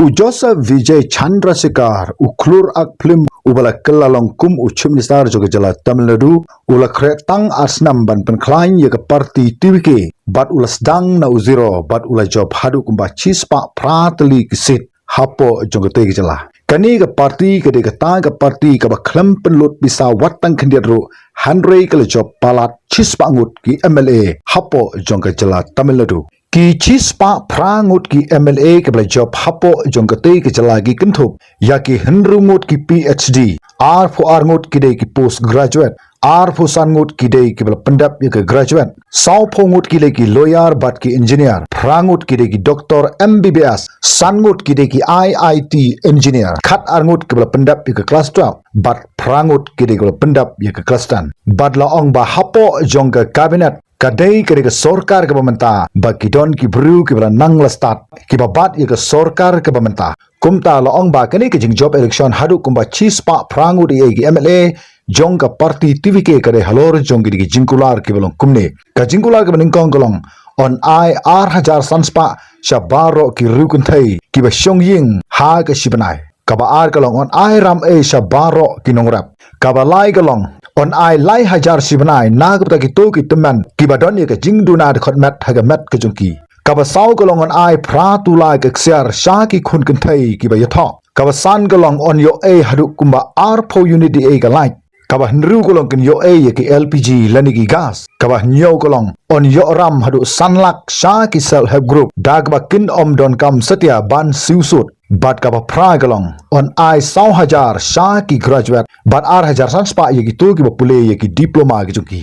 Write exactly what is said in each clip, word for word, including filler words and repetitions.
U Joseph Vijay Chandrasekhar, u khlur ak phlim uba la kylla long kum u Chief Minister jong ka jylla Tamil Nadu, u la khreh tang ar snem ban pynkhlaiñ ïa ka party T V K, bad u la sdang na u zero, bad u la jop haduh kumba shispah phra tylli ki seat hapoh jong katei ka jylla. Kane ka party ka dei kata ka party kaba khlem pynlut pisa wat tang khyndiat ruh, hynrei ka la jop palat shispah ngut ki M L A hapoh jong ka jylla Tamil Nadu. Ki shispah phra ngut ki M L A kiba la jop hapoh jong katei ka jylla ki kynthup ïa ki hynriew ngut ki P H D, arphew ar ngut ki dei ki post graduate, arphew san ngut ki dei kiba la pyndep ïa ka graduate, sawphew ngut ki dei ki lawyer bad ki engineer, phra ngut ki dei ki doctor M B B S, san ngut ki dei ki I I T engineer, khat ar ngut kiba la pyndep ïa ka class twelve, bad phra ngut ki dei kiba la pyndep ïa ka class ten. Bad la ong ba hapoh jong ka cabinet ka dei ka dei ka sorkar kaba mynta, ba ki don ki briew kiba la nang la stad, kiba bat ïa ka sorkar kaba mynta. Kumta la ong ba kane ka jingjop election haduh kumba shispah phra ngut ïa ki M L A jong ka party T V K ka dei halor jong ki dei ki jingkular kiba long kumne. Ka jingkular kaba nyngkong ka long, yn ai ar hajar san spah sha baroh ki riew kynthei kiba shong ïing ha ka shi bnai. Kaba ar ka long, yn ai ram ei sha baroh ki nongrep. Kaba lai ka long, yn ai lai hajar shi bnai na ka bynta kito ki tymmen kiba don ïa ka jingduna dkhot met ha ka met ka jong ki. Kaba saw ka long, yn ai phra tulai ka ksiar sha ki khun kynthei kiba ïathoh. Kaba san ka long, yn ïoh ei haduh kumba arphew unit ei ka light. Kaba hynriew ka long, kin ïoh ei ïa ki L P G lane ki gas. Kaba hynñiew ka long, yn ïoh ram haduh san lak sha ki self help group da kaba kin ym donkam satia ban siew sut. Bad kaba phra ka long, yn ai saw hajar sha ki graduate, bad ar hajar san spah ïa kito kiba pule ïa ki diploma ki jong ki.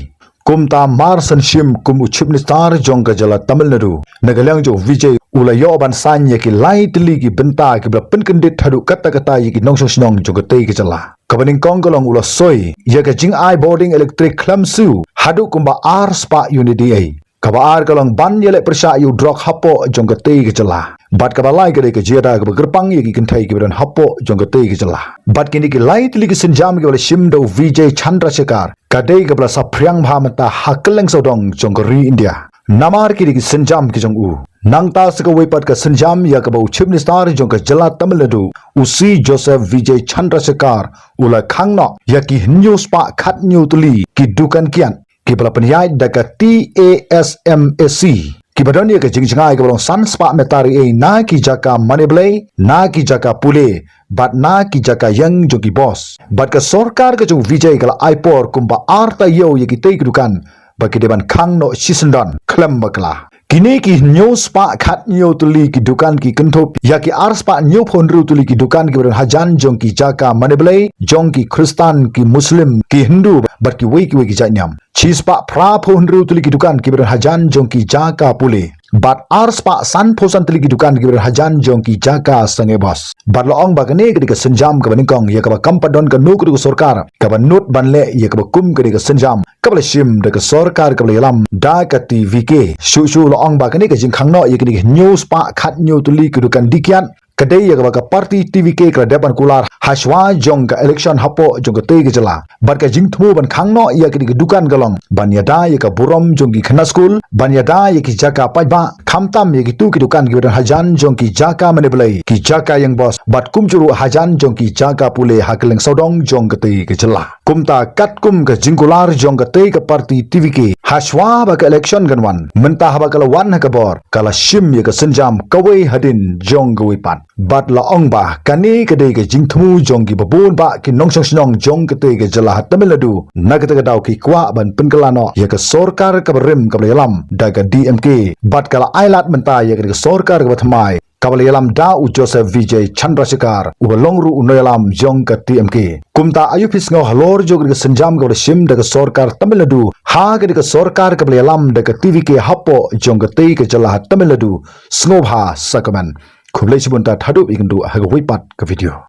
Kumta mar shen shim kum u Chief Minister jong ka jylla Tamil Nadu, na ka liang jong u Vijay u la ïoh ban saiñ ïa ki lai tylli ki bynta kiba la pynkyndit haduh katta katta ïa ki nongshong shnong jong katei ka jylla. Kaba nyngkong ka long, u la soi ïa ka jingai bording electric khlem siew haduh kumba ar spah unit ei. Kaba ar ka long, ban ïaleh pyrshah ïa u drok hapoh jong katei ka jylla. Bad kaba lai ka dei ka jingïada kaba kyrpang ïa ki kynthei kiba don hapoh jong katei ka jylla. Bad kine ki lai tylli ki sienjam kiba la shim da u Vijay Chandrasekhar ka dei kaba la saphriang bha mynta ha kylleng sawdong jong ka ri India. Namar kine ki sienjam ki jong u. Nangta sa kawei pat ka sienjam ïa kaba u Chief Minister jong ka jylla Tamil Nadu, u C Joseph Vijay Chandrasekhar, u la khang noh ïa ki hynñiew spah khathynñiew tylli ki dukan kiad kiba la pynïaid da ka T A S M A C, kiba don ïa ka jingjngai kaba long san spah meter ei na ki jaka mane blei, na ki jaka pule, bad na ki jaka ïeng jong ki bos. Bad ka sorkar ka jong u Vijay ka la ai por kumba ar taïew ïa kitei ki dukan ba ki dei ban khang noh shisyndon khlem bakla. Kine ki hynñiew spah khathynñiew tylli ki dukan ki kynthup ïa ki ar spah hynñiewphew hynriew tylli ki dukan kiba don hajan jong ki jaka mane blei jong ki Khristan, ki Muslim, ki Hindu bad kiwei kiwei ki jait niam. Shispah phraphew hynriew tylli ki dukan kiba don hajan jong ki jaka pule. Bad ar spah sanphew san tylli ki dukan kiba don hajan jong ki jaka sangeh bos. Bad la ong ba kane ka dei ka sienjam kaba nyngkong ïa kaba kam pat don kano kano ka sorkar kaba nud ban leh ïa kaba kum kane ka sienjam kaba la shim da ka sorkar kaba la ïalam da ka T V K. Shuh shuh la ong ba kane ka jingkhang noh ïa kine ki hynñiew spah khathynñiew tylli ki dukan dih kiad ka dei ïa kaba ka party T V K ka la dep ban kular hashwa jong ka election hapoh jong katei ka jylla. Bad ka jingthmu ban khang noh ïa kine ki dukan ka long ban ïada ïa ka burom jong ki khynnah skul, ban ïada ïa ki jaka paidbah, khamtam ïa kitu ki dukan kiba don hajan jong ki jaka mane blei, ki jaka ïeng bos, bad kumjuh ruh hajan jong ki jaka pule ha kylleng sawdong jong katei ka jylla. Kumta katkum ka jingkular jong katei ka party T V K, hashwa ba ka election kan wan, mynta haba ka la wan ha ka bor, ka la shim ïa ka sienjam kawei hadien jong kawei pat. Bad la ong ba kane ka dei ka jingthmu jong kiba bun bah ki nongshong shnong jong katei ka jylla ha Tamil Nadu. Na kata ka daw ki kwah ban pynkylla noh ïa ka sorkar kaba rim kaba la ïalam da ka D M K. Bad ka la ai lad mynta ïa ka dei ka sorkar kaba thymmai kaba la ïalam da u Joseph Vijay Chandrasekhar uba long ruh u nongïalam jong ka D M K. Kumta aïu phi sngew halor jong ka dei ka sienjam kaba la shim da ka sorkar Tamil Nadu ha ka dei ka sorkar kaba la ïalam da ka T V K hapoh jong katei ka jylla ha Tamil Nadu? Sngewbha sa comment. Khublei shibun, tad haduh ïa kynduh ha kawei pat ka video.